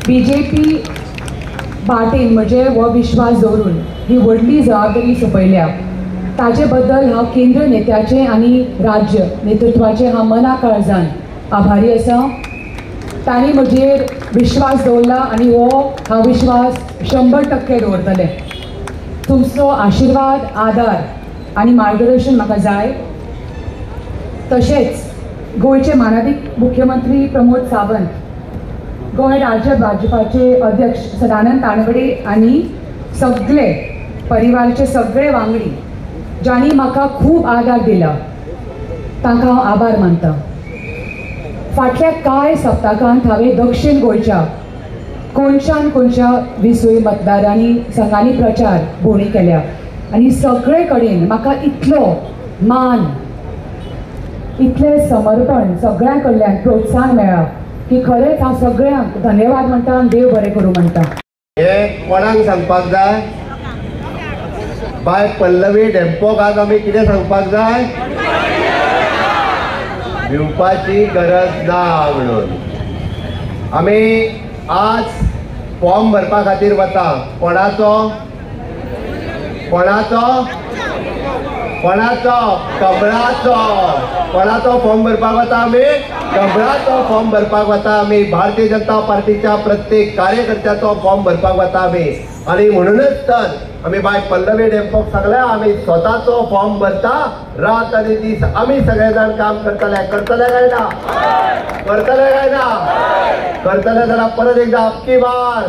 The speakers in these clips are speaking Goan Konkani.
बीजेपी पार्टीन म्हजेर हो विश्वास दवरून ही व्हडली जबाबदारी सोंपयल्या ताजे बद्दल हांव केंद्र नेत्याचें आनी राज्य नेतृत्वाचें हांव मना काळजान आभारी आसा. तांणी म्हजेर विश्वास दवरला आनी हो हांव विश्वास 100% दवरतलें. तुमचो आशिर्वाद, आदार आनी मार्गदर्शन म्हाका जाय. तशेंच गोंयचे मानादीक मुख्यमंत्री प्रमोद सावंत, गोंय राज्य भाजपाचे अध्यक्ष सदानंद तानवडे आनी सगळे परिवारचे सगळे वांगडी जांणी म्हाका खूब आदार दिला तांकां हांव आभार मानता. फाटल्या कांय सप्तकांत हांवें दक्षिण गोंयच्या कोनशान कोनशा विसूय मतदारांनी संघांनी प्रचार भोंवडी केल्या आनी सगळे कडेन म्हाका इतलो मान, इतलें समर्पण सगळ्यां कडल्यान प्रोत्साहन मेळ्ळां की खरेंच हांव सगळ्यांक धन्यवाद म्हणटा आनी देव बरें करूं म्हणटा. हें कोणाक सांगपाक जाय? बाय पल्लवी डेम्पोक आज आमी कितें सांगपाक जाय? भिवपाची गरज ना म्हणून आमी आज फॉर्म भरपा खातीर वता. कोणाचो? कोणाचो? कोणाचो? कमळाचो. कोणाचो फॉर्म भरपाक वता आमी? कमळाचो फॉर्म भरपाक वता आमी. भारतीय जनता पार्टीच्या प्रत्येक कार्यकर्त्याचो फॉर्म भरपाक वता आमी. आनी म्हणूनच तर आमी बाय पल्लवी डेम्पोक सांगल्या आमी स्वताचो फॉर्म भरता. रात आनी दीस आमी सगळे जाण काम करतले. करतले काय ना? करतले काय ना? करतले जाल्यार परत एकदा आपकी बार,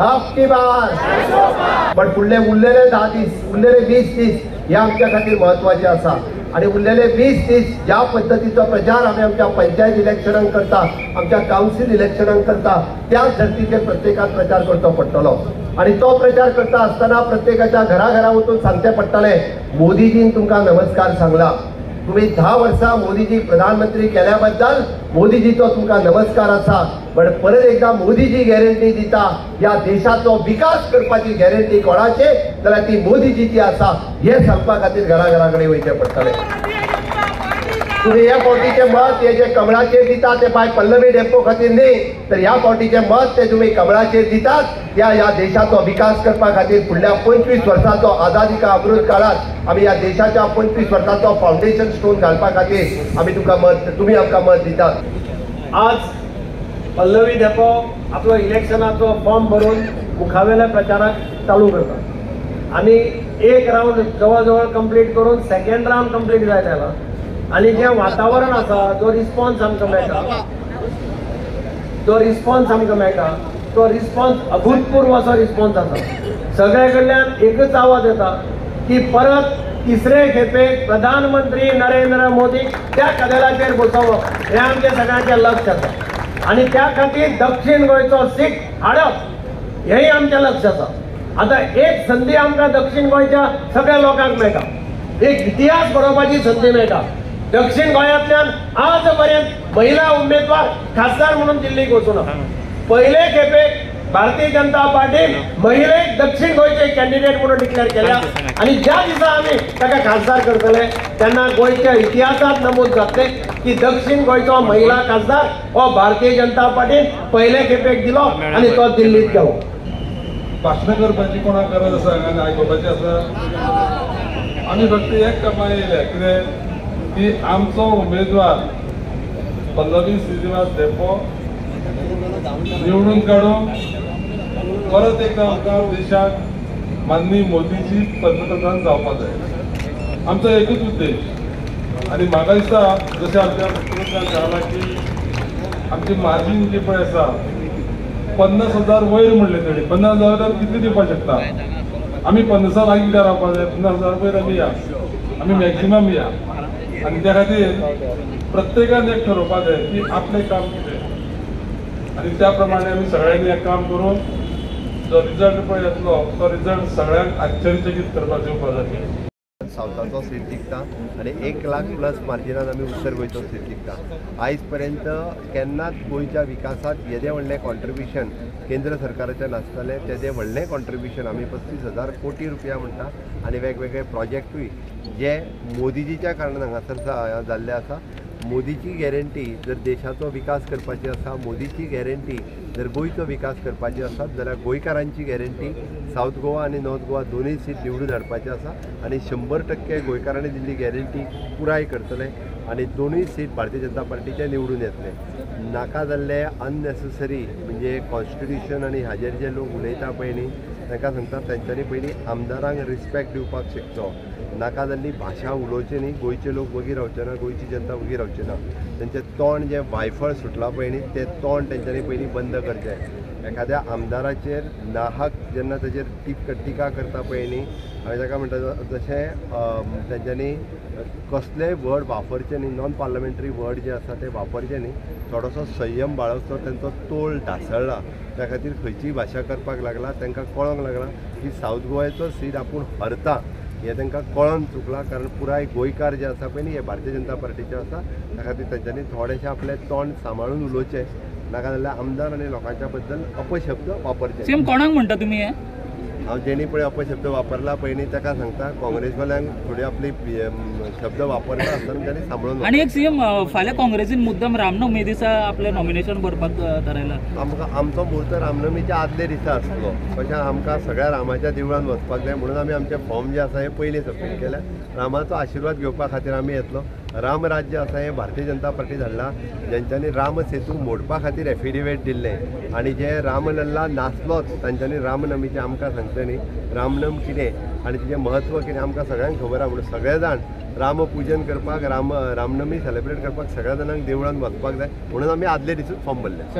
आपकी बार. पण फुडले उरलेले 10 दीस, उरलेले 20 दीस हे आमच्या खातीर म्हत्वाचे आसा. आनी उरलेले 20 दीस ज्या पद्दतीचो प्रचार आमी आमच्या पंचायत इलेक्शनाक करता, आमच्या कावन्सील इलेक्शनाक करता, त्याच धर्तीचेर प्रत्येकान प्रचार करचो पडटलो. आनी तो प्रचार करता आसतना प्रत्येकाच्या घरा घरा वचून सांगचें पडटलें, मोदीजीन तुमकां नमस्कार सांगला, तुम्ही 10 वर्सां मोदीजी प्रधानमंत्री केल्या बद्दल मोदीजीचो तुमकां नमस्कार आसा. पण परत एकदा मोदीजी गॅरंटी दिता, ह्या देशाचो विकास करपाची गॅरंटी कोणाचे जाल्यार ती मोदीजीची आसा. हें सांगपा खातीर घरा घरा कडेन वयचें पडटलें. तुम्ही ह्या फावटीचें मत हे जे कमळाचेर दिता ते बाय पल्लवी डेम्पो खातीर न्ही, तर ह्या फावटीचें मत ते तुमी कमळाचेर दितात त्या ह्या देशाचो विकास करपा खातीर फुडल्या 25 वर्सांचो आझादी का अमृत काळात आमी ह्या देशाच्या 25 वर्सांचो फावंडेशन स्टोन घालपा खातीर आमी तुमकां मत, तुमी आमकां मत दितात. आज पल्लवी धेंपो आपलो इलेक्शनाचो फॉर्म भरून मुखावेल्या प्रचाराक चालू करता आनी एक रावंड जवळ जवळ कंप्लीट करून सेकंड रावंड कंप्लीट जायत आयला. आनी जें वातावरण आसा, जो रिस्पॉन्स आमकां मेळटा, जो रिस्पॉन्स आमकां मेळटा तो रिस्पॉन्स अभूतपूर्व असो रिस्पॉन्स आसा. सगळे कडल्यान एकच आवाज येता की परत तिसरे खेपेक प्रधानमंत्री नरेंद्र मोदी त्या कदेलाचेर बसोवप हें आमचें सगळ्यांचें लक्ष आसा. आनी त्या खातीर दक्षिण गोंयचो सीट हाडप हेंय आमचें लक्ष आसा. आतां एक संदी आमकां दक्षिण गोंयच्या सगळ्या लोकांक मेळटा, एक इतिहास बरोवपाची संदी मेळटा. दक्षिण गोंयांतल्यान आज पर्यंत महिला उमेदवार खासदार म्हणून दिल्लीक वचूना. पयले खेपेक भारतीय जनता पार्टीन महिलेक दक्षिण गोंयचे कॅन्डिडेट म्हणून डिक्लेअर केल्या आनी ज्या दिसा आमी ताका खासदार करतले तेन्ना गोंयच्या इतिहासांत नमूद जातले की दक्षिण गोंयचो महिला खासदार हो भारतीय जनता पार्टीन पयले खेपेक दिलो आनी तो दिल्लीत गेलो. भाशणां करपाची कोणाक गरज आसा आनी आयकुपाची आसा? आमी फक्त एक कामां येयल्या कितें की आमचो उमेदवार पल्लवी श्रीनिवास धेंपो निवडून काडून परत एकदा आमकां देशाक माननीय मोदीजी पंतप्रधान जावपाक जाय. आमचो एकूच उद्देश. आनी म्हाका दिसता जशें आमच्या मुख्यमंत्र्यान सांगलां की आमची मार्जीन जी पळय आसा 50,000 वयर म्हणलें तेणी, 50,000 कितले दिवपाक शकता? आमी 50 लागीं कित्याक रावपाक जाय? 50,000 वयर आमी या, आमी मॅक्झिमम या. आनी त्या खातीर प्रत्येकान एक ठरोवपाक जाय की आपलें काम कितें आनी त्या प्रमाणे आमी सगळ्यांनी हें काम करून जो रिजल्ट पळय येतलो तो रिजल्ट सगळ्यांक आश्चर्यचकीत करपाक येवपाक जाय. सावथाचो सीट जिखता आनी 1 लाख प्लस मार्जिनान आमी उत्तर गोंयचो सीट जिखता. आयज पर्यंत केन्नाच गोंयच्या विकासांत येदें व्हडलें कॉन्ट्रिब्युशन केंद्र सरकाराचें नासतलें, तेदें व्हडलें कॉन्ट्रिब्युशन आमी 35,000 कोटी रुपया म्हणटा आनी वेगवेगळे प्रोजेक्टूय जे मोदीजीच्या कारणान हांगासर जाल्ले आसा. मोदीची गॅरंटी जर देशाचो विकास करपाची आसा, मोदीची गॅरंटी जर गोंयचो विकास करपाची आसा जाल्यार गोंयकारांची गॅरंटी सावथ गोवा आनी नॉर्थ गोवा दोनूय सीट निवडून हाडपाची आसा आनी 100% गोंयकारांनी दिल्ली गॅरंटी पुराय करतले आनी दोनूय सीट भारतीय जनता पार्टीचे निवडून येतले. नाका जाल्ले अननेसेसरी म्हणजे कॉन्स्टिट्युशन आनी हाजेर जे लोक उलयता पळय न्ही तांकां सांगता तेंच्यांनी पयलीं आमदारांक रिस्पेक्ट दिवपाक शिकचो. नाका जाल्ली भाशा उलोवची न्ही, गोंयचे लोक वगी रावचे ना, गोंयची जनता वगी रावची ना. तेंचें तोंड जें वायफळ सुटलां पळय न्ही तें तोंड तेंच्यांनी पयलीं बंद करचें. एखाद्या आमदाराचेर नाहक जेन्ना ताजेर टिका करता पळय न्ही, हांवें ताका म्हणटा जशें तेंच्यांनी कसलेय वर्ड वापरचे न्ही, नॉन पार्लमेंटरी वर्ड जे आसा ते वापरचे न्ही, थोडोसो संयम बाळगचो. तेंचो तोल ढासळ्ळा, त्या खातीर खंयचीय भाशा करपाक लागला. तांकां कळोंक लागला की सावथ गोवाचो सीट आपूण हरता हें तांकां कळोन चुकलां, कारण पुराय गोंयकार जे आसा पळय न्ही हे भारतीय जनता पार्टीचे आसा. त्या खातीर तेंच्यांनी थोडेशें आपलें तोंड सांबाळून उलोवचें, नाका जाल्यार आमदार आनी लोकांच्या बद्दल अपशब्द वापरचे. सीएम कोणाक म्हणटा तुमी हे? हांव जेणी पळय अपशब्द वापरला पळय न्ही ताका सांगता, काँग्रेसवाल्यांक थोडी आपली शब्द वापरता आसतना तांणी सांबाळून. आनी एक सीएम, फाल्यां काँग्रेसीन मुद्दम रामनवमी दिसा आपलें नॉमिनेशन भरपाक थारायला. आमकां आमचो म्हूर्त रामनवमीच्या आदले दिसा आसलो, कशें आमकां सगळ्या रामाच्या देवळान वचपाक जाय म्हणून आमी आमचे फॉर्म जे आसा हे पयलीं सबमीट केल्या. रामाचो आशिर्वाद घेवपा खातीर आमी येतलो. रामराज्य आसा हें भारतीय जनता पार्टी धाडलां, जेंच्यांनी राम सेतू मोडपा खातीर एफिडेवीट दिल्लें आनी जे रामलल्ला नासलोच तांच्यांनी रामनमीचें आमकां सांगचें न्ही. रामनम कितें आनी तिचें म्हत्व कितें आमकां सगळ्यांक खबर आसा, म्हणून सगळे जाण रामपूजन करपाक, रामनमी सेलेब्रेट करपाक सगळ्या जाणांक देवळान वचपाक जाय म्हणून आमी आदले दिसूच फॉर्म भरले.